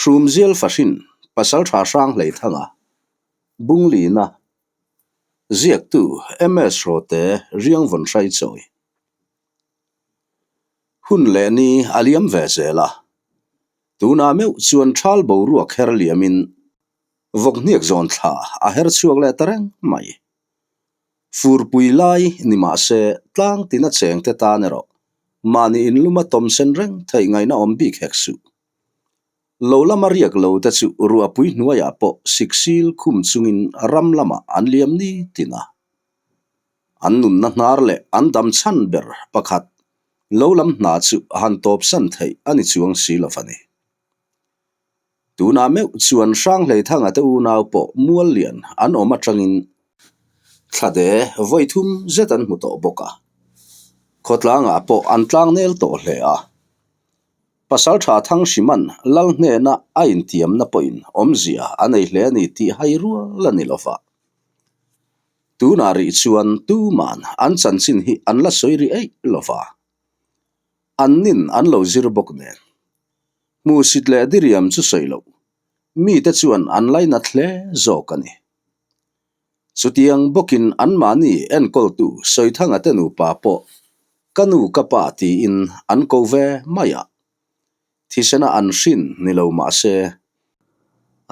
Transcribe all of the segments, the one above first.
Hrumzial Fahrin, Pasaltha Hranghleithanga, Bunglina, Ziaktu MS Hrawte Riangvawn Hraichawi. Hun leh ni a liam ve zel a, tunah meuh chuan thal boruak her liamin vawkhniak zawn thla a her chhuak leh ta reng mai. Furpui lai ni mah se tlang tina chengte tan erawh mahni inluma tawm sen reng theih ngaihna awm bik hek suh. Lo lama riak lo te chu ruahpui hnuaiah pawh siksil khum chungin ram lamah an liam ni tin a. An nunna hnar leh an dam chhan ber pakhat lo lam hna chu han tawpsan theih a ni chuang si lo va ni. Tunah meuh chuan Hranghleithanga te unau pawh mual lian an awm atangin thlade vawi thum zet an hmu tawh bawk a. Khawtlangah pawh an tlangnel tawh hle a. Pasaltha Thanghriman Lal hnena a intiamna pawhin awmzia a nei hle a ni tih hai rual a ni lo va. Tunah rih chuan tuman an chanchin hi an la sawi rih eih lo va. An nin an lo zir bawk nen. Hmuhsit leh diriam chu sawi loh, mite chuan an lainat hle zawk a ni. Chutiang bawkin anmahni enkawltu Sawithanga te nupa pawh ka nu ka pa tiin an ko ve mai a, thisena an hrin ni lo mah se,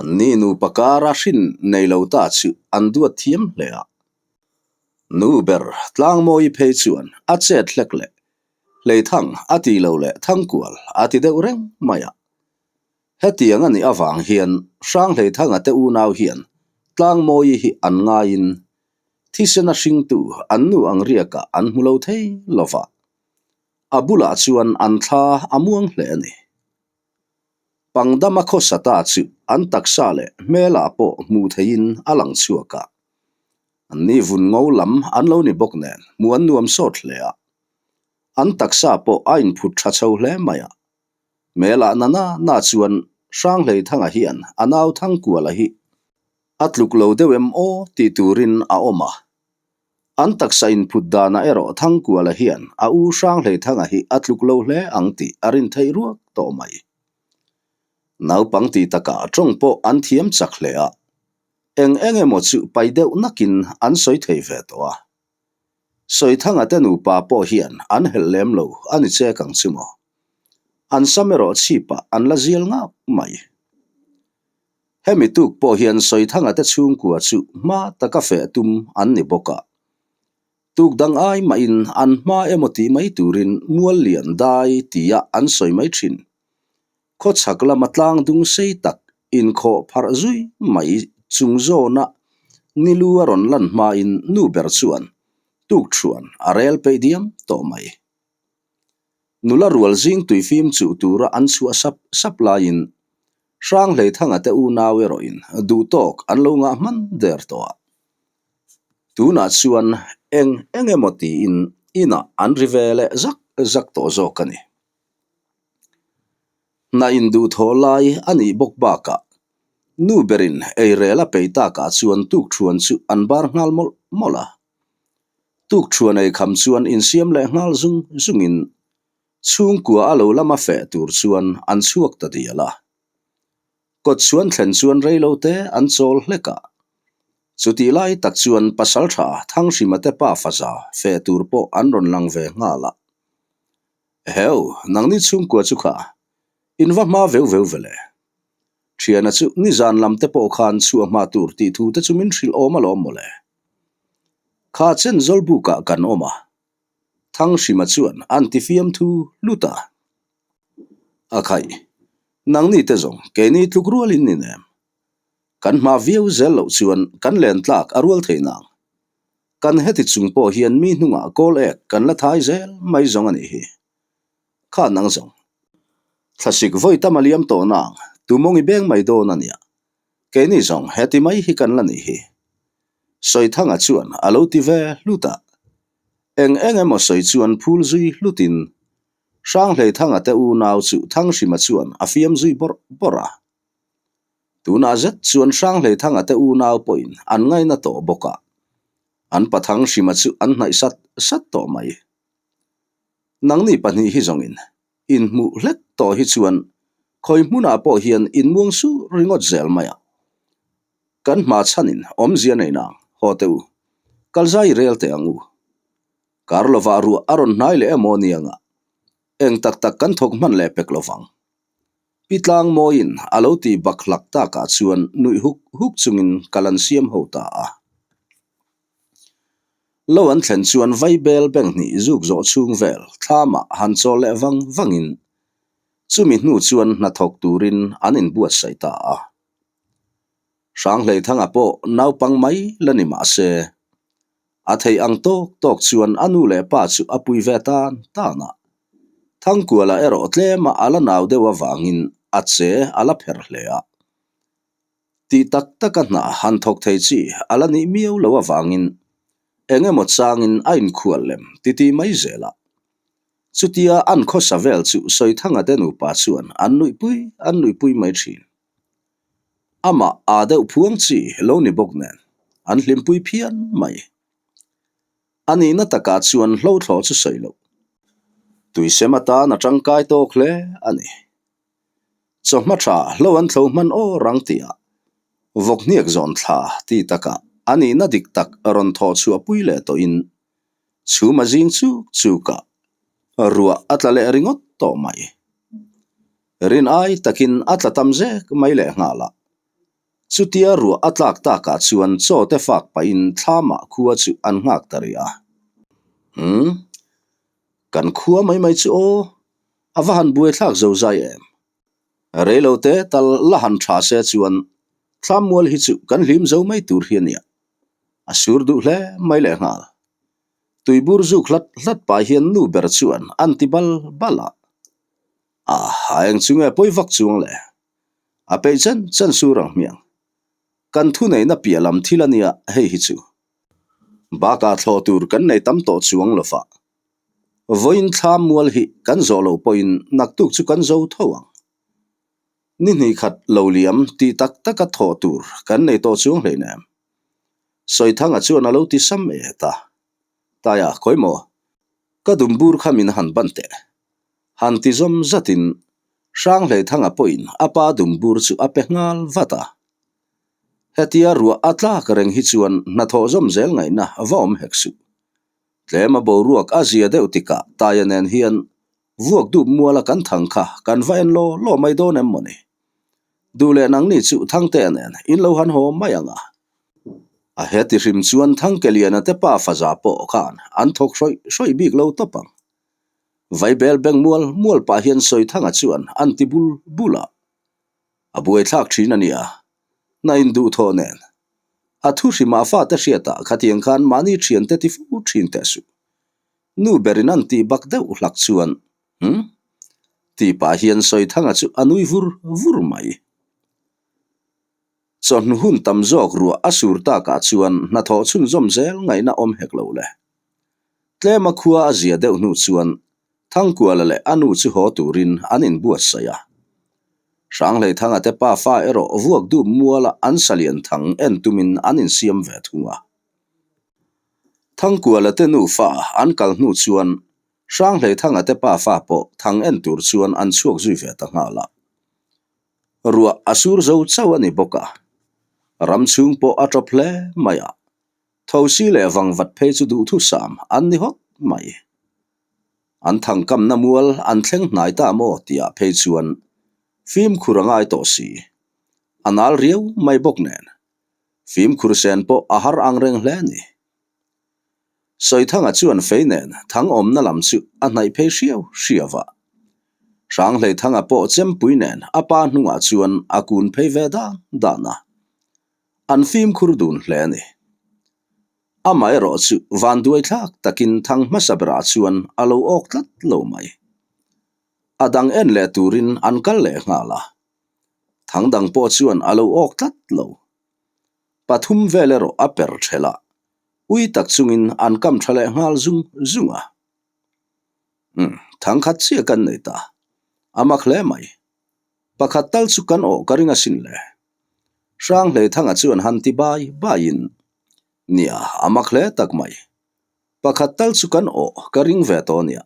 anni nupa kara hrin nei lo ta chu an duat thiam hle a. Nu ber Tlangmawi phei chuan a chet hlek leh Hleithang a ti lo leh Thangkual a ti deuh reng mai a. Hetiang a nih avang hian Hranghleithanga te unau hian Tlangmawi hi an ngaiin thisena hringtu an nu ang riakah an hmu lo thei lo va. A bulah chuan an thla a muang hle a ni. Pangdama khawsa ta chu an taksa leh hmelah pawh hmuh theihin a lang chhuak a. Anni vun ngo lam an lo ni bawk nen hmuh an nuam sawt hle a. An taksa pawh a inphut tha chho hle mai a. Hmelah na na na chuan Hranghleithanga hian a nau Thangkuala hi a tluk lo deuh em aw tih turin a awm a. An taksa inphut danah erawh Thangkuala hian a u Hranghleithanga hi a tluk lo hle ang tih a rin theih ruak tawh mai. Naupang tih takah tawng pawh an thiam chak hle a. Eng eng emaw chu pai deuh nakin an sawi thei ve tawh a. Sawithanga te nupa pawh hian an helh lem lo a ni chek ang chu maw? An sam erawh chhipah an la zial ngak mai. Hemi tuk pawh hian Sawithanga te chhungkua chu hma taka feh tum an ni bawk a. Tuk dang ai mahin an hma emaw tih mai turin mual lian dai tia an sawi mai thin. Khawchhak lama tlang dung sei tak inkhawh pharh zui mai chung zawna nilu a rawn lan hmain nu ber chuan tukṭhuan a rel peih diam tawh mai. Nula rual zing tuifim chuh tura an chhuah sap sap laiin Hranghleithanga te unau erawhin duhtawk an lo ngah hman der tawh a. Tunah chuan eng eng emaw tiin inah an ri ve leh zak zak tawh zawk a ni. Hna induhthawh lai a nih bawk bakah nu berin eirel a peih takah chuan tukṭhuan chu an bar nghal mawlh mawlh a. Tukṭhuan ei kham chuan insiam leh nghal zung zungin chhungkua a lo lama feh tur chuan an chhuak ta dial a. Kawt chhuan thlen chuan reilote an chawl hlek a. Chutih lai tak chuan pasalṭha Thanghrima te pa faza feh tur pawh an rawn lang ve nghal a. Heu, nangni chhungkua chu kha, in va hma veu veu ve le. Thiana chu nizan lam te pawh khan chhuah hma tur tih thu te chu min hrilh awm alawm mawle. Kha chen zawlbukah kan awm a, Thanghrima chuan an ti fiamthu lut a. A khaih, nangni te zawng keini tluk rualin ni nem. Kan hma viau zel loh chuan kan len tlak a rual thei nang. Kan heti chung pawh hian mi hnungah kawl ek kan la thai zel mai zawng a nih hi. Kha nang zawng. Thlasik vawi tam a liam tawh nang, tumawng i beng mai dawn a nia. Keini zawng heti mai hi kan la nih hi. Sawithanga chuan a lo ti ve hlut a. Eng eng emaw sawi chuan phul zui hlutin Hranghleithanga te unau chu Thanghrima chuan a fiam zui bawrh bawrh a. Tunah zet chuan Hranghleithanga te unau pawhin an ngaina tawh bawk a, an pathang hrima chu an hnaih sat sat tawh mai. Nangni pahnih hi zawngin inhmuh hlek tawh hi chuan Khawi hmunah pawh hian inmuang sur ringawt zel mai a. Kan hma chhanin awmzia nei nang, haw teh u. Kalzai rel teh ang u. Kar lovah ruah a rawn hnai leh emaw niangah eng tak tak kan thawk hman leh pek lovang. Pi Tlangmawiin a lo tih bak hlak takah chuan nuih huk huk chungin kal an siam ho ta a. Lo an thlen chuan Vaibel bank hnih zuk zawh chhung vel thlamah han chawl leh vang vangin chumi hnu chuan hnathawk turin an inbuatsaih ta a. Hranghleithanga pawh naupang mai la ni mah se, a theih ang tawk tawk chuan a nu leh pa chu a pui ve tan tan a. Thangkuala erawh tlema a la nau deuh avangin a che a la pher hle a. Tih tak taka hna han thawk thei chi a la nih miau lo avangin eng emaw changin a inkhual lem titi mai zel a. Chutia an khawsa vel chu Sawithanga te nupa chuan an nuihpui an nuihpui mai thin. Amah aa deuh phuang chi lo ni bawk nen an hlimpui phian mai. A nihna takah chuan hlothlawh chu sawi loh. Tuisem atan a tangkai tawk hle a ni. Chawhma tha hlo an thlo hman aw rang tihah vawkhniak zawn thla ti takah a nihna dik tak rawn thawh chhuah pui leh tawhin chhum a zing chuk chukah ruah a tla leh ringawt tawh mai. Rin ai takin a tla tam zek mai leh nghal a. Chutia ruah a tlak takah chuan chaw te fak pahin thlamah khua chu an nghak ta rih a. Umm. Kan khua mai mai chu aw, a va han buaithlak zo zai em? Reilo te tal la han tha se chuan thlam mual hi chu kan hlim zo mai tur hi a nia. A sur duh hle mai leh nghal. Tuibur zuk hlat hlat pah hian nu ber chuan an ti bal bal a. A a eng chu nge pawi vak chuang le? A peih chen chen sur ang hmiang. Kan thuneihna piah lam thil a nia hei hi chu. Bakah thlawh tur kan nei tam tawh chuang lo va. Vawiin thla mual hi kan zawh loh pawhin naktuk chu kan zo tho ang. Ni hnih khat lo liam tih tak taka thawh tur kan nei tawh chuang hleinem. Sawithanga chuan a lo ti sam e ta. Taia, khawi maw? Ka dumbur kha min han ban teh. Han ti zawm zatin Hranghleithanga pawhin a pa dumbur chu a pe nghal vat a. Hetia ruah a tlak reng hi chuan hnathawh zawm zel ngaihna va awm hek suh. Tlema boruak a zia deuh tikah Taia nen hian vuak dup muala kan thang kha kan va en law law mai dawn em mawni? Duh leh nangni chu Thangtea nen in lo han haw mai ang a. A heti hrim chuan Thangkeliana te pa faza pawh khan an thawk hrawih hrawih bik lo tawp ang. Vaibel beng mual mual pah hian Sawithanga chuan an ti bul bul a. A buaithlak thin a nia. Na induhthawh nen. A thu hrimah fate hriatah khatiang khan mahni thiante ti fo thin teh suh. Nu berin an tih bak deuh hlak chuan, Hm? Tih pah hian Sawithanga chu a nui vur vur mai. Chawhnu hun tam zawk ruah a sur takah chuan hnathawh chhunzawm zel ngaihna awm hek lo le. Tlema khua a zia deuh hnu chuan Thangkuala leh a nu chu haw turin an inbuatsaih a. Hranghleithanga te pa fa erawh vuak dup muala an salian thang en tumin an insiam ve thung a. Thangkuala te nufa an kal hnu chuan Hranghleithanga te pa fa pawh thang en tur chuan an chhuak zui ve ta nghal a. Ruah a sur zo chauh a ni bawk a, ram chhung pawh a tawp hle mai a. Thosi leh vangvat phei chu duhthusam an ni hawt mai. An thangkamna mual an thleng hnai ta maw tihah phei chuan fimkhur a ngai tawh si. A nal riau mai bawk nen fimkhur sen pawh a har ang reng hle a ni. Sawithanga chuan fei nen thang awmna lam chu a hnaih phei hriau hriau a. Hranghleithanga pawh chempui nen a pa hnungah chuan a kun phei ve dan dan a. An fimkhur dun hle a ni. Amaherawh chu vanduai thlak takin thang hmasa berah chuan a lo awk tlat lo mai. A dang en leh turin an kal leh nghal a. Thang dang pawh chuan a lo awk tlat lo. Pathum vel erawh a per thelh a, ui tak chungin an kam tha leh nghal zung zung a. Umm, thang khat chiah kan nei ta. A mak hle mai. Pakhat tal chu kan awh ka ring asin le. Hranghleithanga chuan han ti bai baiin, Nia, a mak hle tak mai. Pakhat tal chu kan awh ka ring ve tawh nia.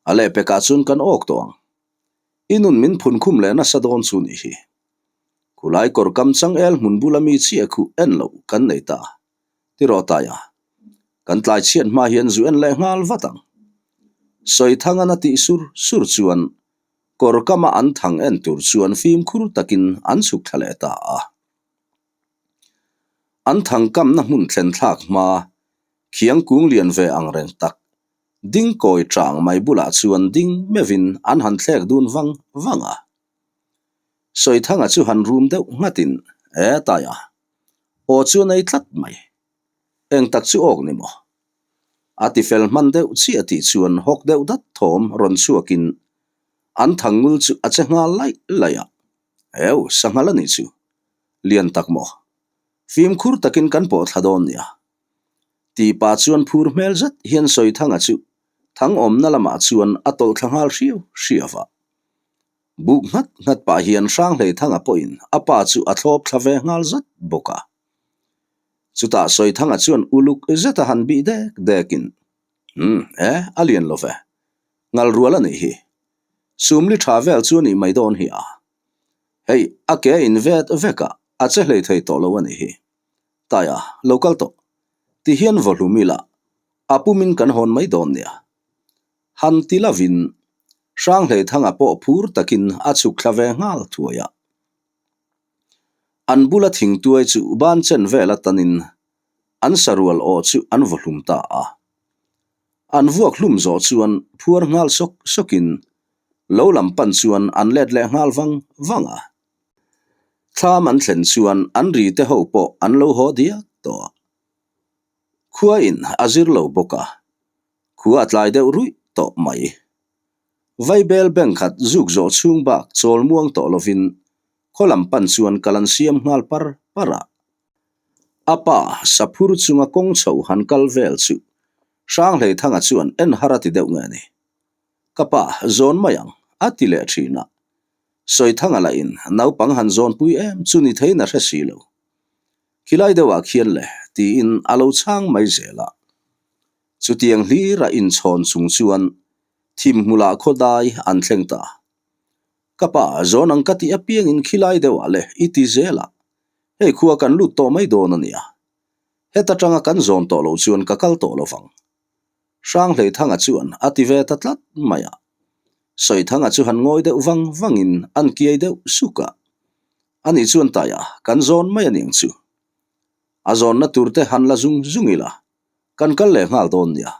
A lehpekah chuan kan awk tawh ang. I nun min phun khum leh nasa dawn chu nih hi. Khulai kawr kam changel hmun bula mi chiah khuh en loh kan nei ta. Ti rawh Taia. Kan tlai chhiat hma hian zu en leh nghal vat ang. Sawithangan a tih sur sur chuan kawr kama an thang en tur chuan fimkhur takin an chhuk thla leh ta a. An thang kamna hmun thlen thlak hma khiang kung lian ve ang reng tak ding kawi chang mai bulah chuan ding meuhin an han thlek dun vang vang a. Sawithanga chu han rum deuh nghatin, E Taia, aw chu a nei tlat mai. Eng tak chu awk ni maw? A ti fel hman deuh chiah tih chuan hawk deuh dat thawm rawn chhuakin an thangngul chu a che nghal laih laih a. Eu, sanghal a nih chu. Lian tak maw? Fimkhur takin kan pawh thla dawn nia. Tih pah chuan phur hmel zet hian Sawithanga chu thang awmna lamah chuan a tawlh thla nghal hriau hriau a. Buk nghat nghat pah hian Hranghleithanga pawhin a pa chu a thlawp thla ve nghal zat bawk a. Chutah Sawithanga chuan uluk zet a han bih dek dekin, Umm, e, a lian lo ve. Ngal rual a nih hi. Sumli tha vel chu a nih mai dawn hi a. Hei, a ke a in vet vek a, a che hlei thei tawh lo a nih hi. Taia, lo kal tawh. Ti hian vaw hlum ila, a pumin kan hawn mai dawn nia. Han ti lovin, Hranghleithanga pawh phur takin a chhuk thla ve nghal thuai a. An bula thingtuai chu ban chen vel atanin an sarual aw chu an vaw hlum ta a. An vuak hlum zawh chuan phuar nghal sawk sawkin lo lam pan chuan an let leh nghal vang vang a. Thlam an thlen chuan an ri te ho pawh an lo haw diak tawh a. Khua in a zir lo bawk a, khua a tlai deuh ruih tawh mai. Vaibel bank khat zuk zawh chhung bak chawl muang tawh lovin khaw lam pan chuan kal an siam nghal par par a. A pa saphur chunga kawng chho han kal vel chu Hranghleithanga chuan en har a ti deuh nge ni. Ka pa, zawn mai ang, a ti leh thin a. Sawithanga lahin naupang han zawnpui em chu ni theiin a hre si lo. Khilai deuhah khian le, tiin a lo chhang mai zel a. Chutiang hlira inchhawn chung chuan thim hmulah khawdai an thleng ta. Ka pa, zawn ang ka tih apiangin khilai deuhah le i ti zel a, hei khua kan lut tawh mai dawn a nia. Heta tanga kan zawn tawh loh chuan ka kal tawh lovang. Hranghleithanga chuan a ti ve ta tlat mai a. Sawithanga chu han ngawi deuh vang vangin an kiai deuh suk a. Ani chuan Taia, kan zawn mai a niang chu. A zawnna tur te han la zung zung ila, kan kal leh nghal dawn nia.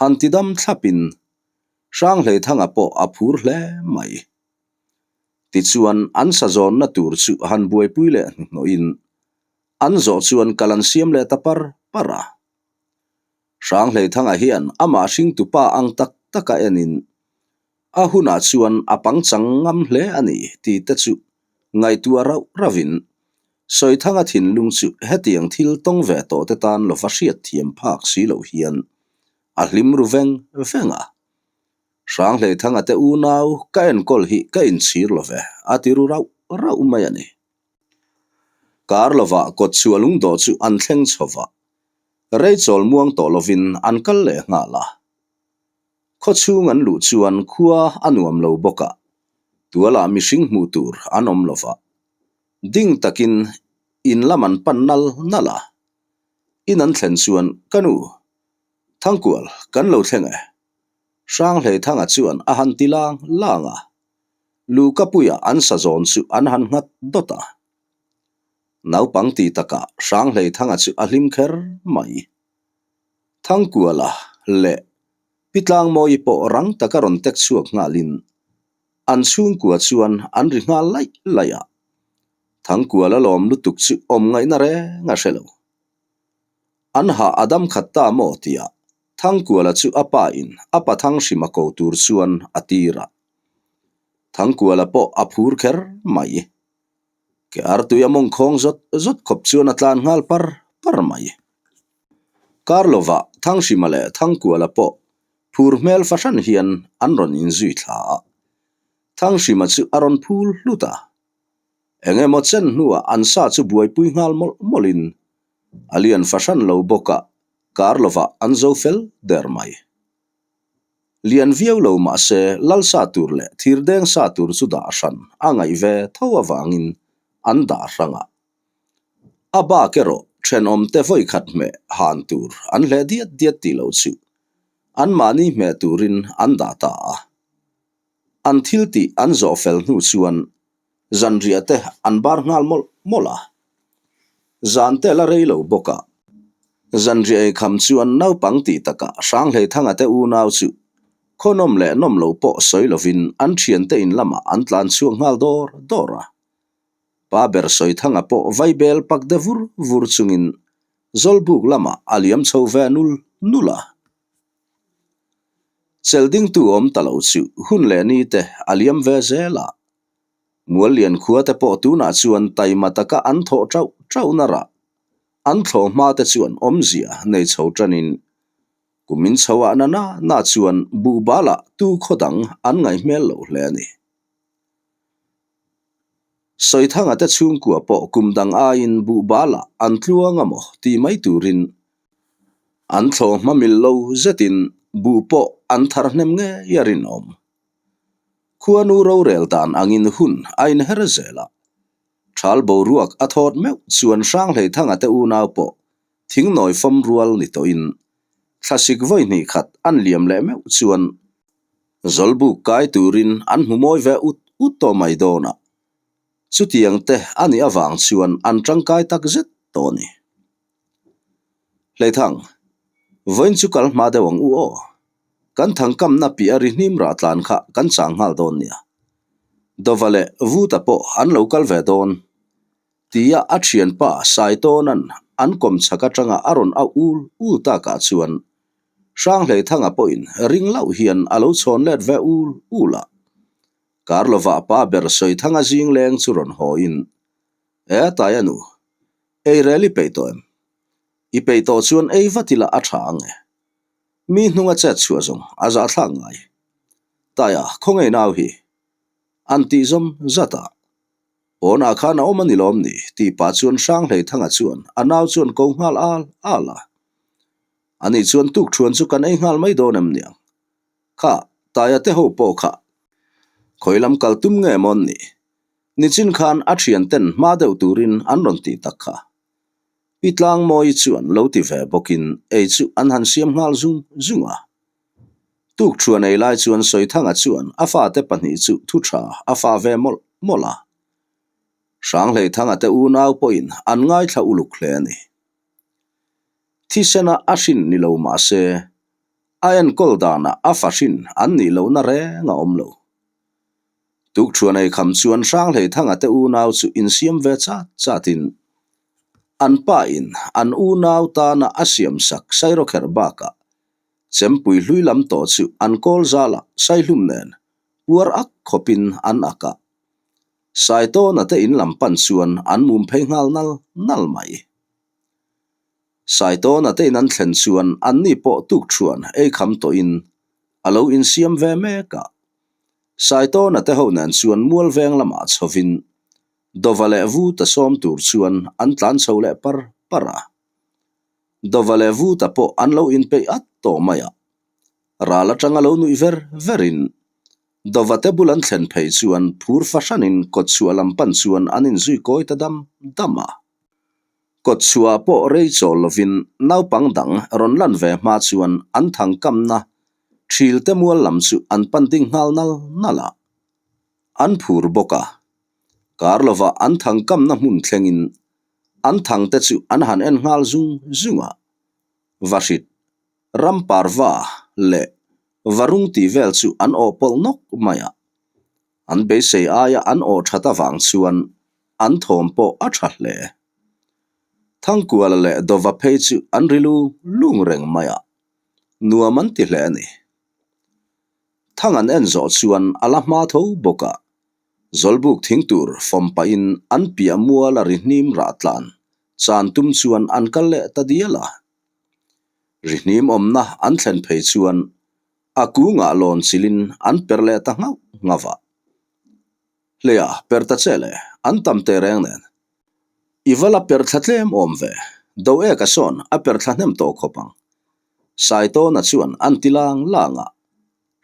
Han ti dam thlapin Hranghleithanga pawh a phur hle mai. Tichuan an sa zawnna tur chu han buaipui leh hnuhnawhin an zawh chuan kal an siam leh ta par par a. Hranghleithanga hian amah hringtupa ang tak taka enin a hunah chuan a pangchang ngam hle a ni tih te chu ngaihtuah rauh rauhin Sawithanga thinlung chu hetiang thil tawng ve tawh te tan lova hriat thiam phak si loh hian a hlim ru veng veng a. Hranghleithanga te unau ka enkawl hi ka inchhir lo ve a ti ru rauh rauh mai a ni. Kar lovah kawtchhuah lungdawh chu an thleng chho va, rei chawl muang tawh lovin an kal leh nghal a. Khaw chhung an luh chuan khua a nuam lo bawk a, tualah mihring hmuh tur an awm lo va. Ding takin in lam an pan nal nal a, in an thlen chuan ka nu, Thangkual, kan lo thleng e. Hranghleithanga chuan a han ti lang lang a, Luhkapuia an sa zawn chu an han nghat dawt a. Naupang ti takah Hranghleithanga chu a hlim kher mai. Thangkuala leh Pi Tlangmawi pawh rang taka rawn tek chhuak nghalin an chhungkua chuan an ri nghal laih laih a. Thangkuala lawm lutuk chu awm ngaihna reng a hre lo. An hah a dam khat ta maw tia Thangkuala chu a pa in a pa Thanghrima ko tur chuan a tir a. Thangkuala pawh a phur kher mai. Ke artui a mawng khawng zawt zawt khawp chuan a tlan nghal par par mai. Kar lovah Thanghrima leh Thangkuala pawh phur hmel fahran hian an rawn inzui thla a. Thanghrima chu a rawn phul hlut a. Eng emaw chen hnuah an sa chu buaipui nghal mawlh mawlhin a lian fahran lo bawk a, kar lovah an zo fel der mai. Lian viau lo mah se lal sa tur leh thirdeng sa tur chu dah hran a ngaih ve tho avangin an dah hrang a. A bak erawh thenawmte vawikhat hmeh han tur an hleh diat diat tih lo chu anmahni hmeh turin an dah ta a. An thil tih an zawh fel hnu chuan zanriah te an bar nghal mawlh mawlh a. Zan te la rei lo bawk a, zanriah ei kham chuan naupang tih takah Hranghleithanga te unau chu khaw nawm leh nawm lo pawh sawi lovin an thiante in lamah an tlan chhuak nghal dawr dawr a. Pa ber Sawithanga pawh vaibel pak de vur vur chungin Zawlbuk lamah a liam chho ve nul nul a. Cheldingtu awm ta lo chu hun leh ni te a liam ve zel a. Muallian khua te pawh tunah chuan taima taka an thawh tauh tauhna rah an thlawh hma te chuan awmzia nei chho tanin kumin chhoah na na na chuan buhbalah tu khaw dang an ngaih hmel loh hle a ni. Sawithanga te chhungkua pawh kum dang aiin buhbalah an tluang a maw tih mai turin an thlawh hma mil lo zetin buh pawh an thar hnem ngei a rinawm. Khuanu rorel dan angin hun a inher zel a, Thal boruak a thawt meuh chuan Hranghleithanga te unau pawh thingnawi fawm rual ni tawhin thlasik vawi hnih khat an liam leh meuh chuan Zawlbuk kai turin an hmu mawi ve ut ut tawh mai dawn a, chutiang te a nih avang chuan an tangkai tak zet tawh a ni. Hleithang, vawiin chu kal hma deuh ang u aw. Kan thangkamna piah ri hnim rah tlan kha kan chang nghal dawn nia. Dova leh Vuta pawh an lo kal ve dawn. Tia a thianpa Saitawna'n an kawm chhak atanga a rawn auh ul ul takah chuan Hranghleithanga pawhin ring loh hian a lo chhawn let ve ul ul a. Karlovah pa ber Sawithanga zing leng chu rawn hawiin, E Taia nu, ei rel i peih tawh em? I peih tawh chuan ei vat ila a tha ang e. Mi hnunga chet chhuah zawng a zahthlak ngai. Taia, khawngaih nau hi. An tih zawm zat a. Pawnah khan a awm a ni lawm ni? tih pah chuan Hranghleithanga chuan a nau chuan ko nghal al al a. Ani chuan tukthuan chu kan ei nghal mai dawn em niang? Kha, Taia te ho pawh kha khawi lam kal tum nge mawn ni? Nichin khan a thian ten hma deuh turin an rawn tih tak kha. Pi Tlangmawii chuan lo ti ve bawkin ei chu an han siam nghal zung zung a. Tukthuan ei lai chuan Sawithanga chuan a fate pahnih chu thu tha a fa ve mawlh mawlh a. Hranghleithanga te unau pawhin an ngaithla uluk hle a ni. Thisena a hrin ni lo mah se, a enkawl danah a fa hrin an nih lohna reng a awm lo. Tukthuan ei kham chuan Hranghleithanga te unau chu insiam ve chat chatin an pa in an unau tana a siamsak sairawkherh bakah Chempui hlui lam tawh chu an kawl zalah saihlum nen puar ak khawpin an ak a. Saitawna te in lam pan chuan an mum phei nghal nal nal mai. Saitawna te in an thlen chuan anni pawh tukthuan ei kham tawhin a lo insiam ve mek a. Saitawna te ho nen chuan mual veng lamah chhovin Dova leh Vuta sawm tur chuan an tlan chho leh par par a. Dova leh Vuta pawh an lo inpeih at tawh mai a. Ral atanga lo nuih ver verin Dova te bul an thlen phei chuan phur fahranin kawtchhuah lam pan chuan an inzui kawi ta dam dam a. Kawtchhuah pawh rei chawl lovin naupang dang rawn lan ve hma chuan an thangkamna thil te mual lam chu an pan ding nghal nal nal a. An phur bawk a. Kar lovah an thangkamna hmun thlengin An thang te chu an han en nghal zung zung a, Vahrit, Ramparva leh Varung tih vel chu an awh pawlh nawk mai a. An beisei aia an awh that avang chuan an thawm pawh a tha hle. Thangkuala leh Dova phei chu an ri lung lung reng mai a, nuam an ti hle a ni. Thang an en zawh chuan a la hma tho bawk a, Zawlbuk thing tur fawm pahin an piah mual a ri hnim rah tlan chan tum chuan an kal leh ta dial a. Ri hnim awmna an thlen phei chuan a kungah lawn chilhin an per leh ta nghauh nghauh a. Hleia per ta che le, an tam teh reng nen. I va la per thla tlem awm ve, do eka sawn a per thla hnem tawh khawp ang. Saitawna chuan an ti lang lang a.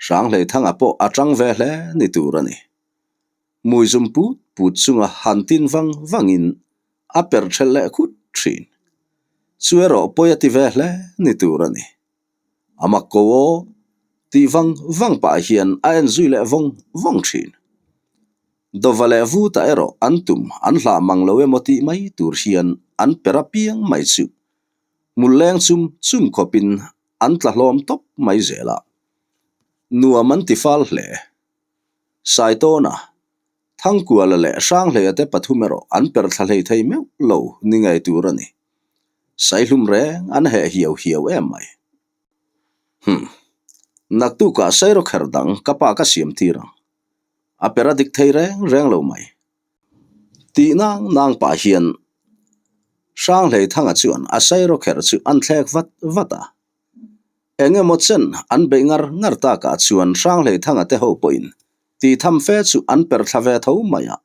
Hranghleithanga pawh a tang ve hle ni tur a ni. Hmui zum put put chunga han tin vang vangin a per thelh leh khut thin. Chu erawh pawi a ti ve hle ni tur a ni. A mak ko aw tih vang vang pah hian a en zui leh vawng vawng thin. Dawva leh vuta erawh an tum an hlah mang lo emaw tih mai tur hian an per apiang mai chu hmul leng chum chum khawpin an tla hlawm tawp mai zel a. Nuam an ti fal hle. Saitawna, Thangkuala leh Hranghleia te pathum erawh an per thla hlei thei meuh lo ni ngei tur a ni. Saihlum reng an heh hiau hiau em mai. Hum. Naktukah Sairawkher dang ka pa ka siam tir ang. A per a dik thei reng reng lo mai. Tih nang nang pah hian Hranghleithanga chuan a Sairawkher chu an thlek vat vat a. Eng emaw chen an beih ngar ngar takah chuan Hranghleithanga te ho pawhin tih tham fe chu an per thla ve tho mai a.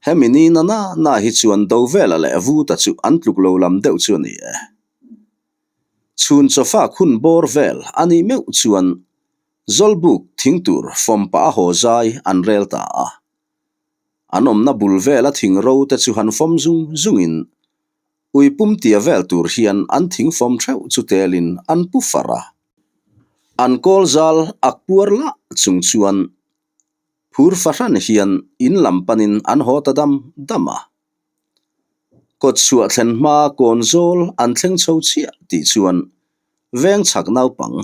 Hemi ni na na na hi chuan Dovela leh Vuta chu an tluk lo lam deuh chu a ni e. Chhun chawfa khun bawr vel a nih meuh chuan Zawlbuk thing tur fawm pah a haw zai an rel ta a. An awmna bul vela thing ro te chu han fawm zung zungin Ui pum tia vel tur hian an thingfawm theuh chu telin an pu far a. An kawl zal ak puar lah chung chuan phur fahran hian in lam panin an haw ta dam dam a. Kawt chhuah thlen hma kawn zawl an thleng chho chiah tih chuan veng chhak naupang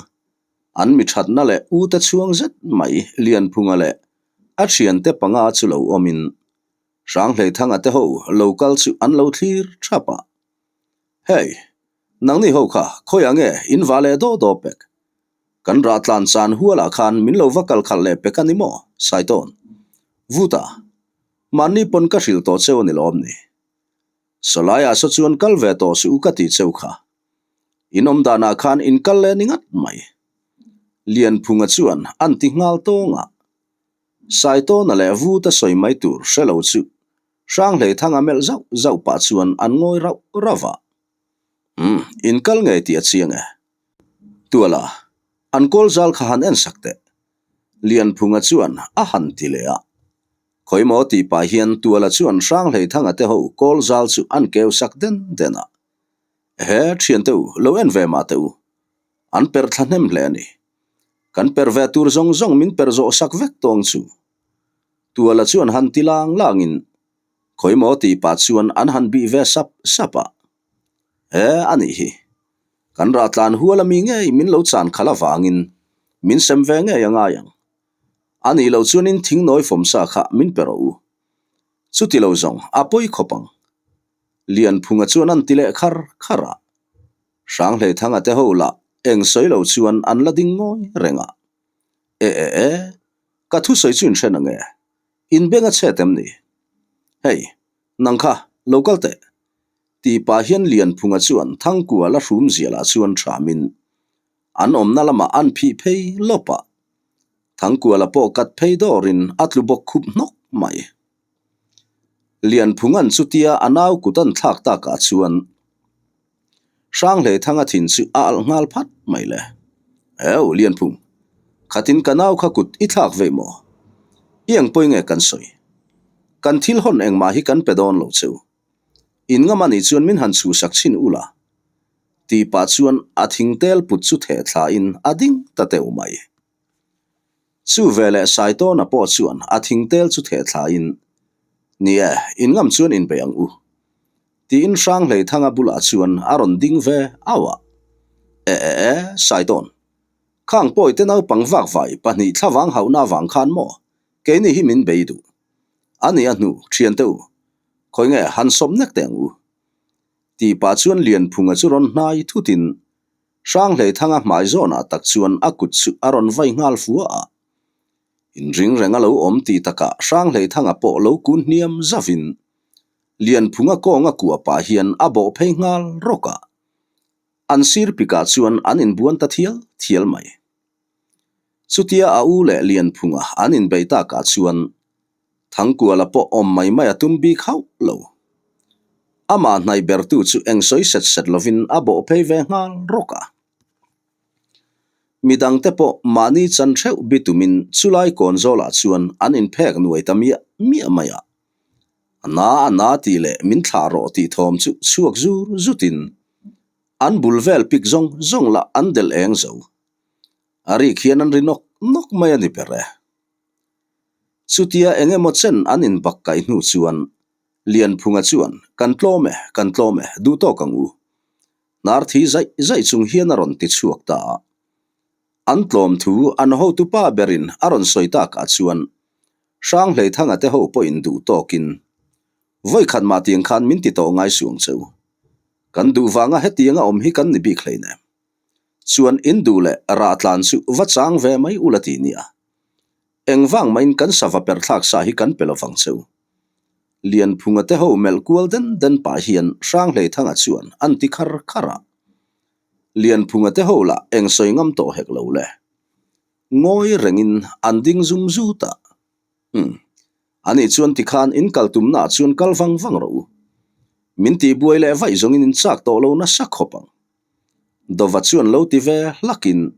an mi thatna leh ute chhuang zet mai Lianphunga leh a thiante panga chu lo awmin Hranghleithanga te ho lo kal chu an lo thlir thap a. Hei, nangni ho kha khawiah nge in va leh daw daw pek? Kan rah tlan chan hualah khan min lo va kal khalh leh pek a ni maw? Saitawn. Vuta, mahni pawn ka hrilh tawh cheu a ni lawm ni? Sawlaiah saw chuan kal ve tawh suh u ka ti cheu kha. In awm danah khan in kal leh ni ngat mai. Lianphunga chuan an ti nghal tawng a. Saitawna leh Vuta sawi mai tur hre lo chu Hranghleithanga melh zauh zauh pah chuan an ngawi rauh rauh a. Umm, in kal ngei tih a chiang e. Tuala, an kawl zal kha han en sak teh. Lianphunga chuan a han ti leh a. Khawimaw tih pah hian Tuala chuan Hranghleithanga te ho kawl zal chu an keu sak den den a. Ehe, thiante u, lo en ve mah teh u. An per thla hnem hle a ni. Kan per ve tur zawng zawng min per zawh sak vek tawng chu. Tuala chuan han ti lang langin khawimaw tih pah chuan an han bih ve sap sap a. He a nih hi. Kan rah tlan hual ami ngei min lo chan khalh avangin min sem ve ngei a ngai ang. A nih loh chuanin thingnawi fawmsa kha min pe rawh u. Chuti lo zawng a pawi khawp ang. Lianphunga chuan an ti leh khar khar a. Hranghleithanga te ho lah eng sawi lo chuan an la ding ngawi reng a. E e e, ka thusawi chu in hre na nge? In beng a chhet em ni? Hei, nang kha, lo kal teh. Tih pah hian Lianphunga chuan Thangkua la hrum zialah chuan thamin an awmna lamah an phih phei lawp a. Thangkuala pawh kat phei dawrin a tlu bawk khup hnawk mai. Lianphunga'n chutia a nau kut an thlak takah chuan Hranghleithanga thin chu a alh nghal phat mai le. Heu, Lianphung, khatin ka nau kha kut i thlak vei maw? I eng pawi nge kan sawi? Kan thil hawn engmah hi kan pe dawn lo cheu. In ngam anih chuan min han chhuhsak chhin ula. Tih pah chuan a thingtel put chu theh thlain a ding ta teuh mai. Chu veleh Saitawna pawh chuan a thingtel chu theh thlain, Ni e, in ngam chuan inbei ang u. Tiin Hranghleithanga bulah chuan a rawn ding ve au a. E e e, Saitawn. Khang pawite naupang vakvai pahnih thlavang hauhna avang khan maw keini hi min bei duh. A ni a hnu, thiante u. Khawi nge han sawp nek teh ang u. Tih pah chuan Lianphunga chu rawn hnai thutin Hranghleithanga hmai zawnah tak chuan a kut chu a rawn vai nghal fua a. Inring reng a lo awm tih takah Hranghleithanga pawh lo kun hniam zavin Lianphunga kawnga kuah pah hian a bawh phei nghal rawk a. An sir pikah chuan an inbuan ta thial thial mai. Chutia a u leh Lianphunga an inbeih takah chuan Thangkuala pawh awm mai mai a tum bik hauh lo. Amah hnaih bertu chu eng sawi set set lovin a bawh phei ve nghal rawk a. Midangte pawh mahni chan theuh bitumin chulai kawn zawlah chuan an inphek nuai ta miah miah mai a. A na a na tih leh min thlah rawh tih thawm chu chhuak zur zutin an bul vel pik zawng zawng lah an delh eng zo. A rik hian an ri nawk nawk mai a ni ber e. Chutia eng emaw chen an inbak kaih hnu chuan Lianphunga chuan, Kan tlawm e, kan tlawm e, duh tawk ang u. Hnar thi zaih zaih chung hian a rawn ti chhuak ta a. An tlawm thu an hotupa berin a rawn sawi takah chuan Hranghleithanga te ho pawhin duh tawkin, Vawikhat mah tiang khan min ti tawh ngai suang cheu. Kan duh vanga hetianga awm hi kan ni bik hleinem. Chuan in duh leh rah tlan chu va chang ve mai ula ti nia. Engvang mahin kan sava perhthlak sa hi kan pe lovang cheu. Lianphunga te ho melh kual den den pah hian Hranghleithanga chuan an ti khar khar a. Lianphunga te ho lah eng sawi ngam tawh hek lo le. Ngawi rengin an ding zum zut a. Umm. Ani chuan tikhan in kal tumnaah chuan kal vang vang rawh u. Min tihbuai leh vaih zawngin in chak tawh lo nasa khawp ang. Dova chuan lo ti ve hlakin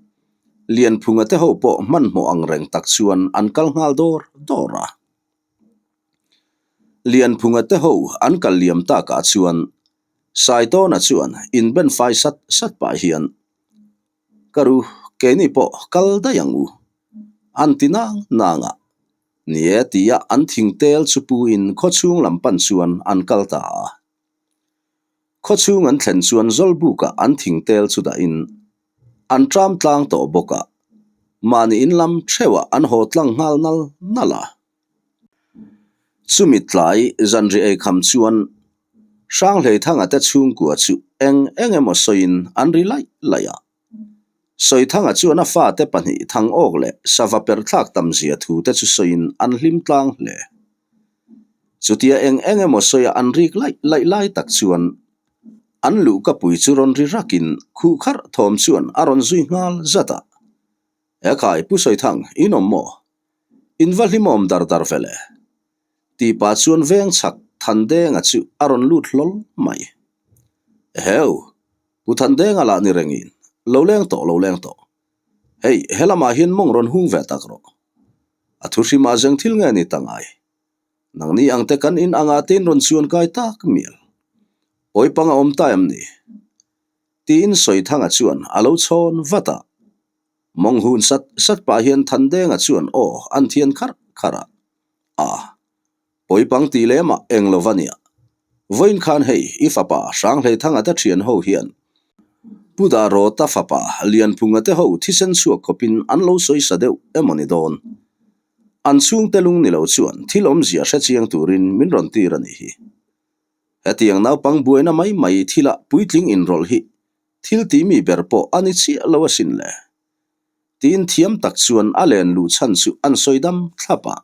Lianphunga te ho pawh hmanhmawh ang reng tak chuan an kal nghal dawr dawr a. Lianphunga te ho an kal liam takah chuan Saitawna chuan inben fai sat sat pah hian Ka ru, keini pawh kal daih ang u. An ti nang nang a. Ni e tia an thingtel chu puin khawchhung lam pan chuan an kal ta a. Khawchhung an thlen chuan Zawlbukah an thingtel chu dahin an ṭam tlang tawh bawk a, mahni in lam theuhah an haw tlang nghal nal nal a. Chumi tlai zanri eikham chuan Hranghleithanga te chhungkua chu eng eng emaw sawiin an ri laih laih a. Sawithanga chuan a fate pahnih thang awk leh sava perhthlak tam zia thu te chu sawiin an hlim tlang hle. Chutia eng eng emaw sawia an rik laih laih lai tak chuan an luhka pui chu rawn ri rakin khuh kharh thawm chuan a rawn zui nghal zat a. Ekhai Pu Sawithang, in awm maw? In va hlimawm dar dar ve le. Tih pah chuan veng chhak Thandenga chu a rawn lut hlawl mai. Eheu, Pu Thandenga lah ni rengin, lo leng tawh, lo leng tawh. Hei, he lamah hian mawng rawn hung ve tak rawh. A thu hrimah zeng thil nge ni ta ngai? Nangni ang te kan in angah te in rawn chuan kai tak mial. Pawi pang a awm ta em ni? Tiin Sawithanga chuan a lo chhawn vat a. Mawng hun sat sat pah hian Thandenga chuan aw an thian kharh kharh a. A, pawi pang tih lemah eng lo va nia. Vawiin khan hei i fapa Hranghleithanga te thian ho hian Pu Dahrawta fapa Lianphunga te ho thisen chhuak khawpin an lo sawi sa deuh emaw ni dawn. An chhungte lung ni lo chuan thil awmzia hre chiang turin min rawn tir a nih hi. Hetiang naupang buaina mai mai thilah puitling inrawlh hi Thil tih mi ber pawh a ni chiah lo asin le. Tiin thiam tak chuan a len luh chhan chu an sawi dam thlap a.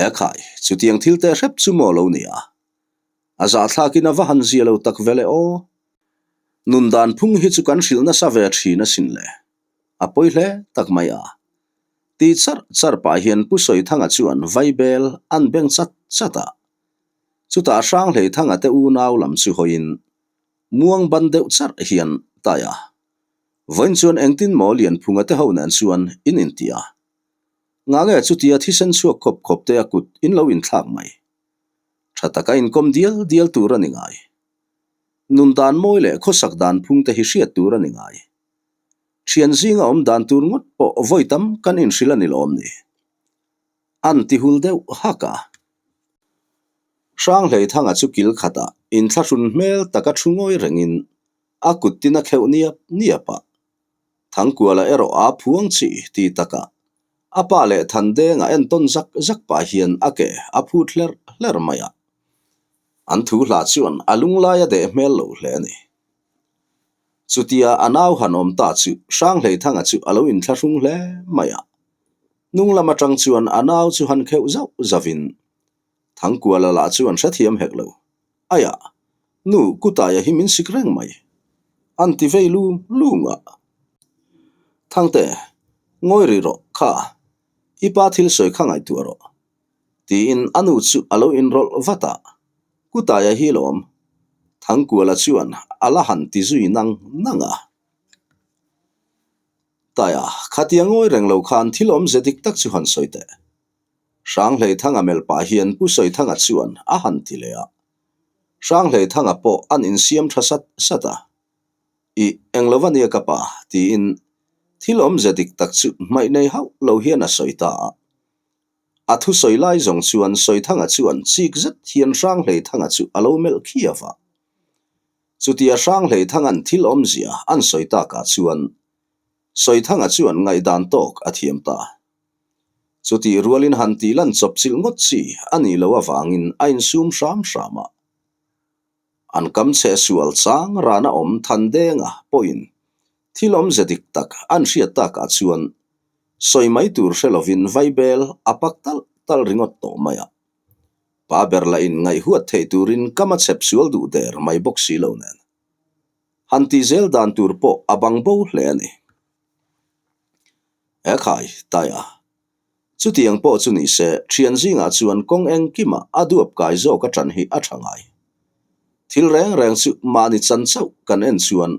Ekhai, chutiang thil teh hrep chu maw lo nia. A zahthlakin a va han zia lo tak ve le aw. Nun dan phung hi chu kan hrilh nasa ve thin asin le. A pawi hle tak mai a. Ti char char pah hian Pu Sawithanga chuan vaibel an beng chat chat a. Chutah Hranghleithanga te unau lam chu hawiin Muang ban deuh charh hian tai a. Vawiin chuan engtin maw Lianphunga te ho nen chuan in inti a. Ngah nge chutia thisen chhuak khawp khawp te a kut in lo inthlak mai. Tha taka inkawm dial dial tur a ni ngai. Nun dan mawi leh khawsak dan phung te hi hriat tur a ni ngai. Thian zinga awm dan tur ngawt pawh vawi tam kan inhrilh a ni lawm ni. An ti hul deuh hak a. Hranghleithanga chu kil khatah inthlahrun hmel taka thu ngawi rengin a kut tin a kheuh niap niap a. Thangkuala erawh aa phuang chi ti takah a pa leh Thandenga entawn zak zak pah hian a ke a phut hlerh hlerh mai a. An thu hla chuan a lunglai a deh hmel lo hle a ni. Chutia a nau han awm ta chu Hranghleithanga chu a lo inthlahrung hle mai a. Hnung lam atang chuan a nau chu han kheuh zauh zauhin Thangkuala lah chu an hrethiam hek lo. Aiah, nu Kutaia hi min sik reng mai. An ti vei lung lung a. Thangte, ngawi rih rawh, kha, i pa thil sawi kha ngaihtuah rawh. Tiin a nu chu a lo inrawlh vat a. Kutaia hi lawm. Thangkuala chuan a la han ti zui nang nang a. Taia, khatia ngawi reng lo khan thil awmze dik tak chu han sawi teh. Hranghleithanga melh pah hian Pu Sawithanga chuan a han ti leh a. Hranghleithanga pawh an insiam tha sat sat a. Ih, eng lo ania ka pa, tiin thil awmze dik tak chu hmaih nei hauh lo hian a sawi ta a. A thusawi lai zawng chuan Sawithanga chuan chik zet hian Hranghleithanga chu a lo melh khiau a. Chutia Hranghleithanga'n thil awmzia an sawi takah chuan Sawithanga chuan ngaihdan tawk a thiam ta. Chutih rualin han tih lan chawp chilh ngawt chi a nih loh avangin a insum hram hram a. An kam chhe sual chang rana awm Thandenga pawhin thil awmze dik tak an hriat takah chuan sawi mai tur hre lovin vaibel a pak talh talh ringawt tawh mai a. Pa ber lah in ngaihhuat theih turin kam a chhep sual duh der mai bawk si lo nen. Han tih zel dan tur pawh a bang bo hle a ni. Ekhai, Taia. Chutiang pawh chu ni se, thian zingah chuan kawng engkimah a duap kai zawk a tan hi a tha ngai. Thil reng reng chu mahni chan chauh kan en chuan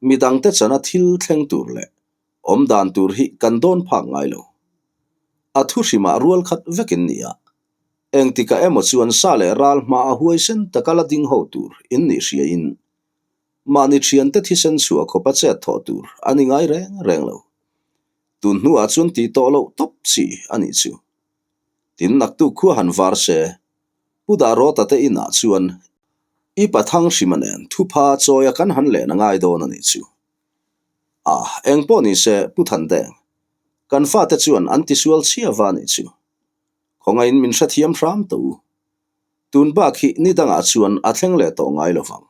midangte chana thil thleng tur leh awm dan tur hi kan dawn phak ngai lo. A thu hrimah rual khat vekin ni a, engtikah emaw chuan sa leh ral hma a huaisen taka la ding ho tur in nih hriain mahni thiante thisen chhuah khawpa chet thawh tur a ni ngai reng reng lo. Tun hnuah chuan tih tawh loh tawp chi a nih chu. Tin naktuk khua han var se, Pu Dahrawta te inah chuan i pathang hrima nen thupha chawia kan han len a ngai dawn a nih chu. A, eng pawh ni se Pu Thandeng, kan fate chuan an tisual chhia va nih chu. Khawngaihin min hrethiam hram tawh u. Tun bak hi ni dangah chuan a thleng leh tawh ngai lo vang.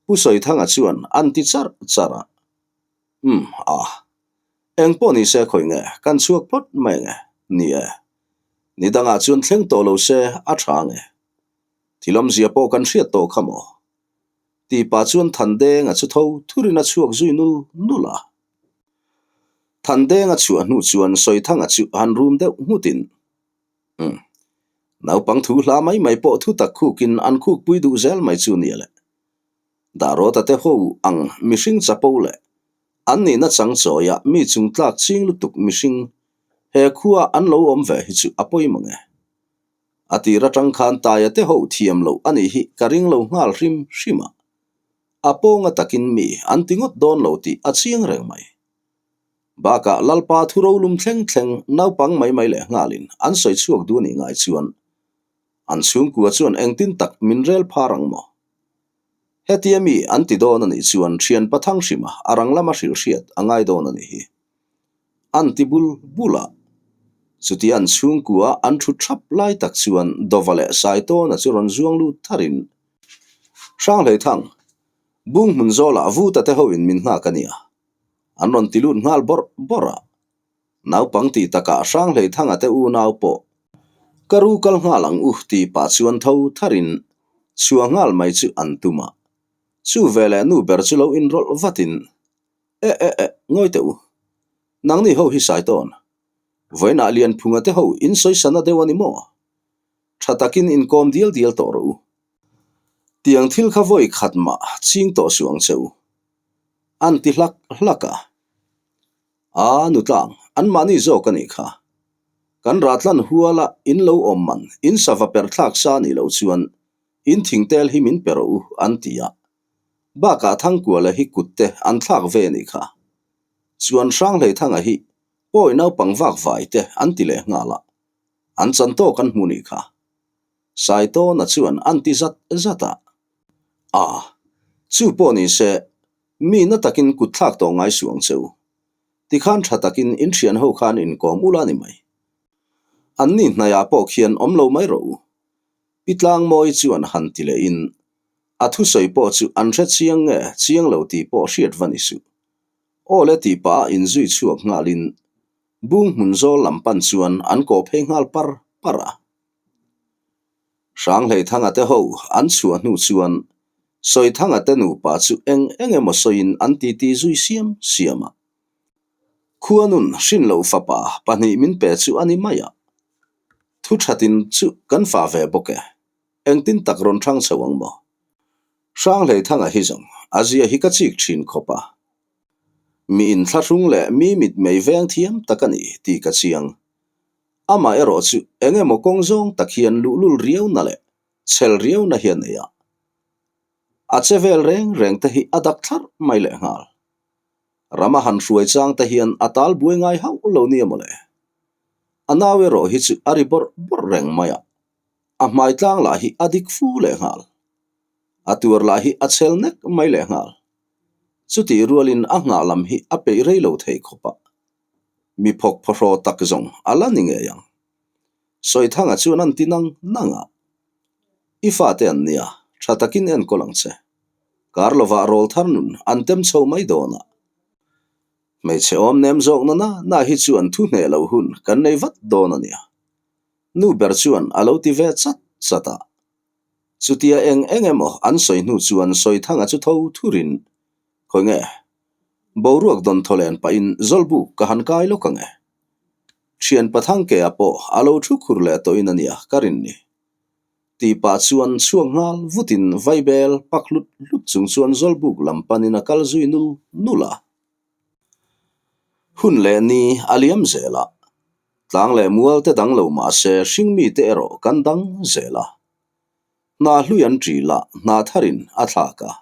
Pu Sawithanga chuan an ti charh charh a. Umm, a. Eng pawh ni se khawi nge, kan chhuak phawt mai nge? Ni e. Ni dangah chuan thleng tawh lo se a tha nge? Thil awmzia pawh kan hriat tawh kha maw? Tih pah chuan Thandenga chu tho thurin a chhuak zui nul nul a. Thandenga chhuah hnu chuan Sawithanga chu han rum deuh nghutin, Umm, naupang thu hla mai mai pawh thu tak khukin an khukpui duh zel mai chu nia le. Dahrawta te ho ang mihring chapo leh an nihna chang chawia mi chung tlak ching lutuk mihring he khua an lo awm ve hi chu a pawi mang e. A tir atang khan Taia te ho thiam loh a nih hi ka ring lo nghal hrim hrim a. A pawnga takin mi an ti ngawt dawn lo tih a chiang reng mai. Bakah Lalpa thu rolum thleng thleng naupang mai mai leh nghalin an sawi chhuak duh anih ngai chuan an chhungkua chuan engtin tak min rel phar ang maw? Hetia mi an ti dawn anih chuan thian pathang hrima a rang lama hrilh hriat a ngai dawn anih hi. An ti bul bul a. Chutia an chhungkua an thu thap lai tak chuan Dova leh Saitawna chu rawn zuang lut tharin, Hranghleithang, bung hmun zawlah Vuta te hoin min nghak a nia. An rawn ti lut nghal bawrh bawrh a. Naupang tih takah Hranghleithanga te unau pawh ka ru kal nghal ang u tih pah chuan tho tharin chhuah nghal mai chu an tum a. Chu veleh nu ber chu lo inrawlh vatin, E e e, ngawi teh u. Nangni ho hi sai tawn. Vawiinah Lianphunga te ho in sawisana deuh a ni maw? Tha takin inkawm dial dial tawh rawh u. Tiang thil kha vawi khat mah ching tawh suh ang che u. An ti hlak hlak a. A nutlang, anmahni zawk a nih kha. Kan rahtlan huala in lo awm man, in sava perh thlak sa nih loh chuan in thingtel hi min pe rawh u, an ti a. Bakah Thangkuala hi kut te an thlak ve nih kha. Chuan Hranghleithanga hi pawi naupang vak vai te an ti leh nghal a, an chan tawk an hmu nih kha. Saitawna chuan an ti zat zat a. A, chu pawh ni se, mi na takin kut thlak tawh ngai suh ang che u. Tikhan tha takin in thian ho khan inkawm ula ni mai. Anni hnaiah pawh khian awm lo mai rawh u. Pi Tlangmawi chuan han ti lehin, A thusawi pawh chu an hre chiang nge chiang lo tih pawh hriat va ni suh. Aw le tih pah a inzui chhuak nghalin bung hmun zawl lam pan chuan an kawh phei nghal par par a. Hranghleithanga te ho an chhuah hnu chuan Sawithanga te nupa chu eng eng emaw sawiin an titi zui siam siam a. Khuanun hrin loh fapa pahnih min pe chu a ni mai a. Thu thatin chu kan fa ve bawk e. Engtin tak rawn hrang chho ang maw? Hranghleithanga hi zawng a zia hi ka chik thin khawp a. Mi inthlahrung leh mi mitmei veng thiam tak a ni tih ka chiang. Amah erawh chu eng emaw kawng zawng tak hian luhlul riauna leh chhel riauna hi a nei a. A che vel reng reng te hi a dak thlarh mai lehnghal. Rama han hruai chang te hian a tal buai ngai hauh lo nia mawle. A nau erawh hi chu a ri bawrh bawrh reng mai a, a hmai tlang lah hi a dik fu lehnghal. A tuar lah hi a chhel nek mai lehnghal. Chutih rualin a nghah lam hi a peih rei lo thei khawp a, mi phawk phawhraw tak zawng a la ni ngei ang. Sawithanga chuan an ti nang nang a, I fate an nia, tha takin enkawl ang che. Kar lovah rawl thar nun an tem chho mai dawn a. Hmeichhe awm nem zawk na na na hi chuan thu hneh loh hun kan nei vat dawn a nia. Nu ber chuan a lo ti ve chat chat a. Chutia eng eng emaw an sawi hnu chuan Sawithanga chu tho thurin, Khawi nge? Boruak dawn thaw len pahin Zawlbuk ka han kai lawk ang e. Thian Pathangkea pawh a lo thu khur leh tawhin a nia ka rin ni. Tih pah chuan chhuak nghal vutin vaibel pak hlut hlut chung chuan Zawlbuk lam panin a kal zui nul nul a. Hun leh ni a liam zel a, Tlang leh mual te dang lo mah se hringmi te erawh kan dang zel a. Hna hlui an ṭil a, hna tharin a thlak a.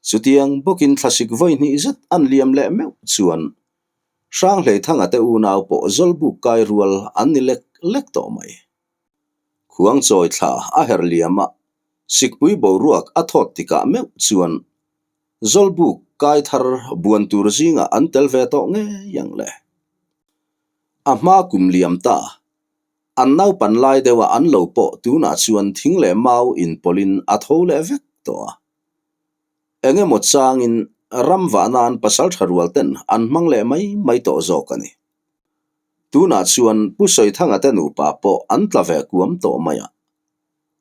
Chutiang bawkin thlasik vawi hnih zet an liam leh meuh chuan Hranghleithanga te unau pawh Zawlbuk kai rual an ni lek lek tawh mai. Khuangchawi thla a herh liam a, sikpui boruak a thawt tikah meuh chuan Zawlbuk kai thar buan tur zingah an tel ve tawh ngei ang le. A hma kum liam ta, an naupan lai deuha an lo pawh tunah chuan thing leh mau inpawlhin a tho leh vek tawh a. Eng emaw changin ram vah nan pasal tha rual ten an hmang leh mai mai tawh zawk a ni. Tunah chuan Pu Sawithanga te nupa pawh an tla ve kuam tawh mai a.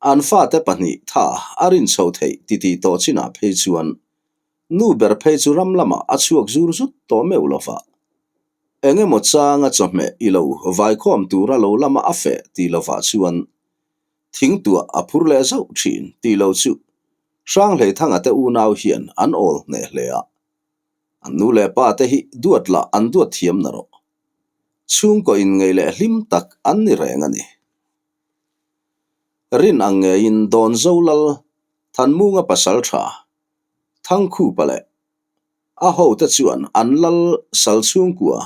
An fate pahnih tha a rin chho theih titih tawh chinah phei chuan nu ber phei chu ram lamah a chhuak zur zut tawh meuh lo va. Eng emaw changa chawhmeh i lo vaikhawm tura lo lama a feh tih lovah chuan thingtuah a phur leh zauh thin tih lo chu Hranghleithanga te unau hian an awl hneh hle a. An nu leh pa te hi duat lah an duat thiam na rawh. Chhungkaw inngeih leh hlim tak an ni reng a ni. Rin ang ngeiin Dawnzo Lal Thanmunga pasal tha Thangkhupa leh a hote chuan an lal sal chhungkua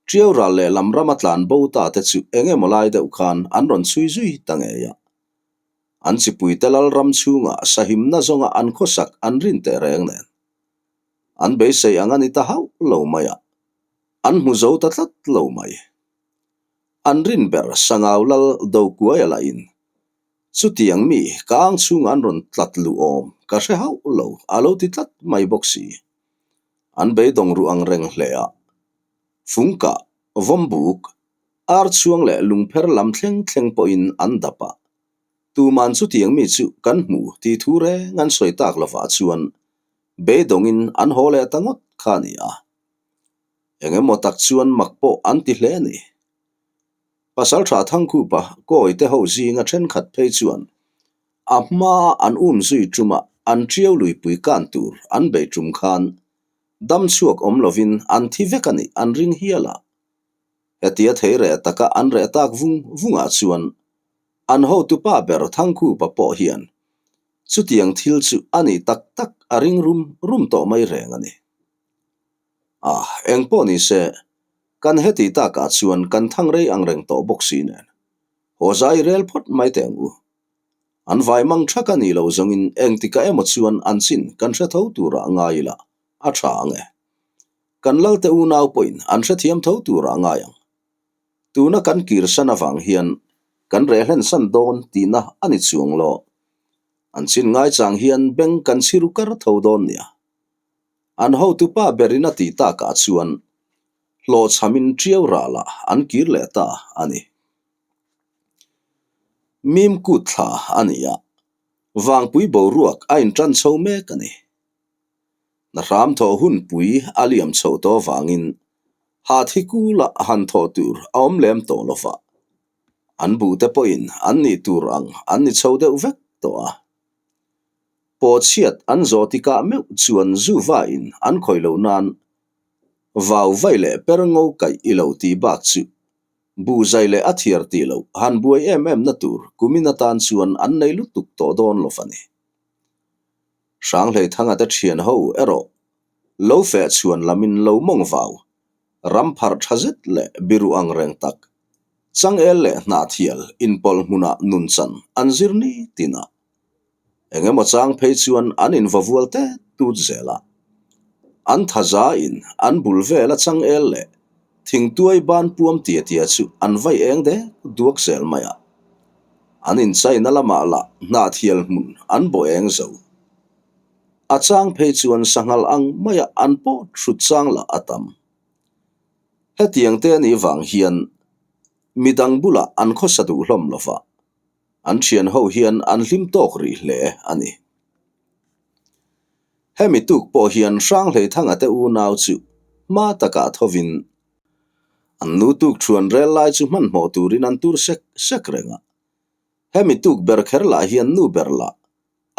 Tiau ral leh lam rama tlan bo ta te chu eng emaw lai deuh khan an rawn chhui zui ta ngei a. An chipuite lal ram chhungah sahimna zawnga an khawsak an rin teh reng nen. An beisei ang a ni ta hauh lo mai a, an hmu zo ta tlat lo mai. An rin ber Sangau lal Dokuaia lahin chutiang mi ka ang chhungah an rawn tlat luh awm ka hre hauh lo a lo ti tlat mai bawk si. An beidawng ruh ang reng hle a, Fungkah, Vawmbuk, Ar chhuang leh lungpher lam thleng thleng pawhin an dap a, tuman chutiang mi chu kan hmu tih thu reng an sawi tak lovah chuan beidawngin an haw leh ta ngawt kha a ni a. Eng emaw tak chuan mak pawh an ti hle a ni. Pasaltha Thangkhupa kawi te ho zinga thenkhat phei chuan a hmaa an um zui tumah an tiau luipui kan tur an bei tum khan dam chhuak awm lovin an thi vek a nih an ring hial a. Hetia thei reh taka an reh tak vung vungah chuan an hotupa ber Thangkhupa pawh hian chutiang thil chu a nih tak tak a ring rum rum tawh mai reng a ni. A, eng pawh ni se, kan heti takah chuan kan thang rei ang reng tawh bawk si nen. Haw zai rel phawt mai teh ang u. An vai mang thak a nih loh zawngin engtikah emaw chuan an chin kan hre tho turah ngai ila a tha ang e. Kan lalte unau pawhin an hrethiam tho turah ngai ang. Tuna kan kirsan avang hian kan reh hlensan dawn tihna a ni chuang lo. An chin ngaichang hian beng kan chhiru kar tho dawn nia. An hotupa berin a tih takah chuan hlawhchhamin tiau ralah an kir leh ta a ni. Mim kut thla a ni a, vangpui boruak a intan chho mek a ni. Na hram thawh hunpui a liam chhoh tawh avangin hahthi kula han thawh tur a awm lem tawh lo va, an buhte pawhin an nih tur ang an ni chho deuh vek tawh a. Pawhchhiat an zawh tikah meuh chuan zu vain an khawih loh nan. Vau vai leh per ngo kaih i lo tih bak chu buh zai leh a thiar tih loh han buai em em na tur kumin atan chuan an nei lutuk tawh dawn lo a ni. Hranghleithanga te thian ho erawh lo feh chhuan lamin lo mawng vau, ram pharh tha zet leh biru ang reng tak, changel leh hnahthial inpawlh hmunah nunchan an zir ni tin a. Eng emaw chang phei chuan an invavual tet tut zel a. An thaza in an bul vela changel leh thingtuai ban puam tia tia chu an vai eng dek duak zel mai a. An inchaina lamah lah hnahthial hmun an bawh eng zo. A chang phei chuan sanghal ang maia an pawt hrut chang lah a tam. Hetiang te anih vang hian midang bulah an khawsa duh hlawm lo va. An thian ho hian an hlim tawk rih hle a ni. Hemi tuk pawh hian Hranghleithanga te unau chu hma takah thovin an nu tuk thuan rel lai chu hmanhmawh turin an tur sek sek reng a. Hemi tuk ber kher lah hian nu ber lah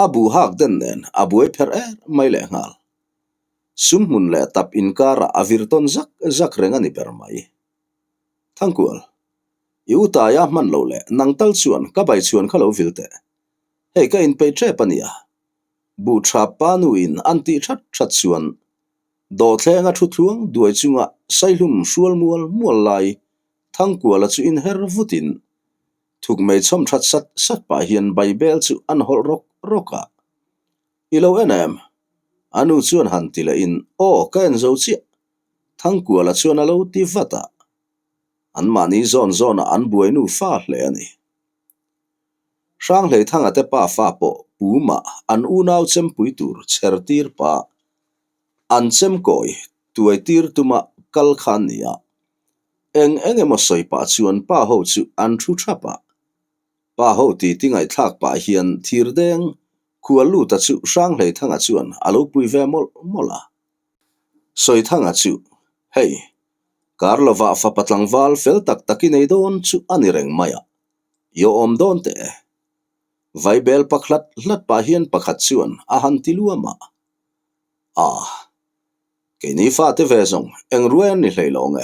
a buh hak den nen a buai pherh er mai leh nghal. Sumhmun leh tap inkarah a vir tawn zak zak reng a ni ber mai. Thangkual, i u taia hman lo leh nang tal chuan ka bai chhuan kha lo vil teh. Hei ka inpeih tep a nia. Buh tha pa nu in an tih that that chuan dawhthlenga thu thluang duai chunga saihlum hrual mual mual lai Thangkuala chu inher vutin thuk mei chhawm that sat sat pah hian Baibel chu an hawlh rawk rawk a. I lo en em? A nu chuan han ti lehin aw ka en zo chiah. Thangkuala chuan a lo ti vat a, anmahni zawn zawnah an buai nu fa hle a ni. Hranghleithanga te pa fa pawh Puma an unau chempui tur chher tir pa an chemkawi tuai tir tuma kal kha an ni a, eng eng emaw sawi pah chuan pa ho chu an thu thap a. Pa ho titi ngaihthlak pah hian thirdeng Khualuta chu Hranghleithanga chuan a lo pui ve mawlh mawlh a. Sawithanga chu, Hei, kar lovah fapa tlangval fel tak tak i nei dawn chu a ni reng mai a, i awm dawn teh e. Vaibel pak hlat hlat pah hian pakhat chuan a han ti luam a. Ah, keini fate ve zawng eng ruai an ni hlei lo nge.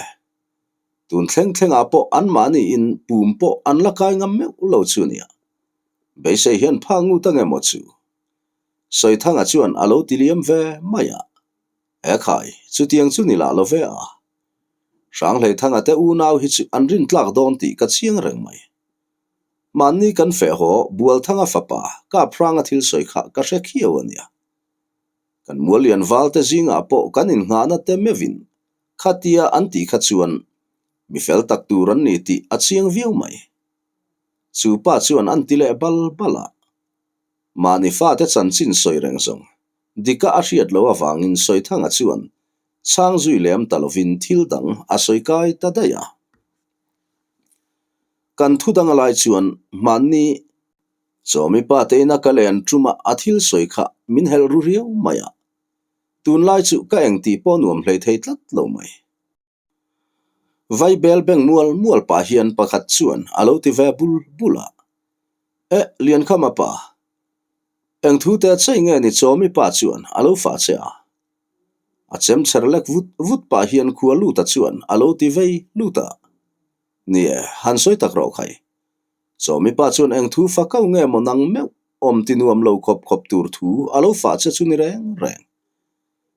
Tun thleng thlengah pawh anmahniin pum pawh an la kai ngam meuh lo chu nia. Beisei hian pha ngut ange maw chu? Sawithanga chuan a lo ti liam ve mai a. He khai, chutiang chu ni lah lo ve a. Hranghleithanga te unau hi chu an rintlak dawn tih ka chiang reng mai. Mahni kan feh haw Bualthanga fapa Kaphranga thil sawi kha ka hre khiau a nia. Kan Muallian valte zingah pawh kan innghahna te meuhin khatia an tih kha chuan mi fel tak tur an ni tih a chiang viau mai. Chu pa chuan an ti leh bal bal a. Mahni fate chanchin sawi reng zawng dika a hriat loh avangin Sawithanga chuan chhang zui lem ta lovin thil dang a sawi kai ta daih a. Kan thu dang alai chuan mahni chawmi pa te ina ka len ṭuma a thil sawi kha min helh ru riau mai a, tunlai chu ka engtih pawh nuam hlei thei tlat lo mai. Vaibel beng mual mual pah hian pakhat chuan a lo ti ve bul bul a, Eh, Liankhama pa, eng thu te chei nge ni Chawmi pa chuan a lo fah che a? A chem chher lek vut vut pah hian khua luta chuan a lo ti vei lut a, Ni e, han sawi tak rawh khai. Chawmi pa chuan eng thu fa kau nge maw nang meuh awm ti nuam lo khawp khawp tur thu a lo fah che chu ni reng reng.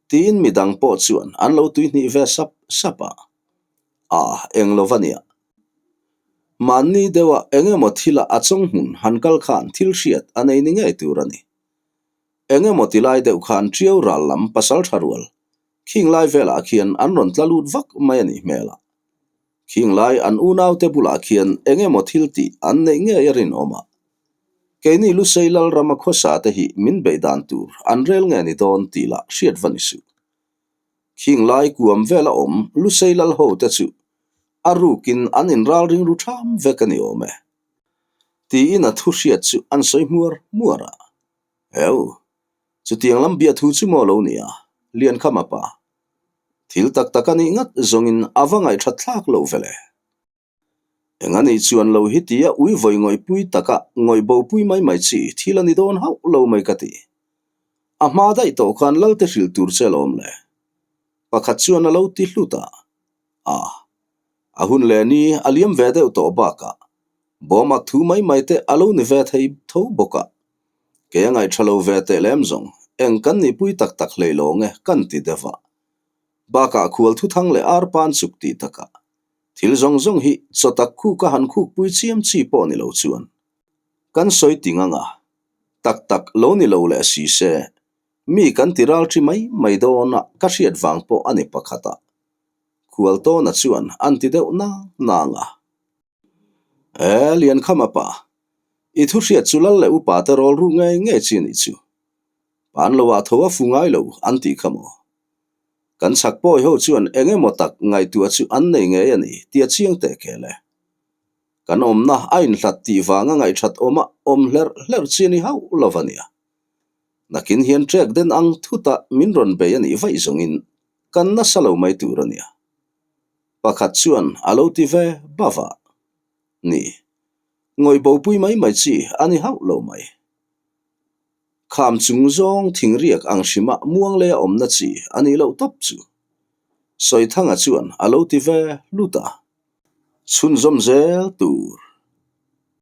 Tiin midang pawh chuan an lo tuihnih ve sap sap a. A, eng lo va nia. Mahni deuha eng emaw thila a chawng hmun han kal khan thil hriat a nei ni ngei tur a ni. Eng emaw ti lai deuh khan Ṭiau ral lam pasal ṭha rual khing lai velah khian an rawn tla lut vak mai a nih hmel a. Khing lai an unaute bulah khian eng emaw thil tih an neih ngei a rinawm a. Keini Lusei Lalrama khawsa te hi min beih dan tur an rel nge ni dawn tih lah hriat va ni suh. Khing lai kuam vela awm Lusei Lal ho te chu a rukin an inral ring ru ṭham vek a ni awm e. Tiin a thu hriat chu an sawi hmuar hmuar a. Heu, chutiang lam biathu chu maw lo nia, Liankhama pa. Thil tak tak a nih ngat zawngin a va ngaihthat thlak loh vele. Eng a nih chuan lo hi tia ui vawi ngawihpui taka ngawih bopui mai mai chi thil a ni dawn hauh lo mai ka ti. A hma daih tawh khan Lalte hrilh tur che lawm le. Pakhat chuan a lo ti hlut a, A, a hun leh ni a liam ve deuh tawh bakah bawmak thu mai mai te a lo ni ve thei tho bawk a, kei a ngaihṭha lo ve teh lem zawng eng kan nihpui tak tak hlei lawng e kan ti deuh a. Bakah khual thuthang leh arpan chuk tih takah thil zawng zawng hi chaw tak khuk a han khukpui chiam chi pawh ni lo chuan kan sawi ting ang a, tak tak lo ni lo leh si se Mi kan ti ral ṭhi mai mai dawn a, ka hriat vang pawh a ni pakhat a. Khualtawna chuan an ti deuh nang nang a. E, Liankhama pa, i thu hriat chu lal leh upa te rawl ru ngei ngei chi nih chu. Pan lo ah tho a fu ngai lo an tih kha maw? Kan chhak pawi ho chuan eng emaw tak ngaihtuah chu an nei ngei a ni tia chiang teh kel e. Kan awmna a inhlat tih vanga ngaihṭhat awma awm hlerh hlerh chi ni hauh lo va nia. Nakin hian trek den ang thutah min rawn bei a nih vaih zawngin kan nasa lo mai tur a nia. Pakhat chuan a lo ti ve bava a, Ni, ngawih bopui mai mai chi a ni hauh lo mai. Kham chung zawng thingriak ang hrima muang leia awmna chi a nih loh tawp chu. Sawithanga chuan a lo ti ve lut a. Chhunzawm zel tur.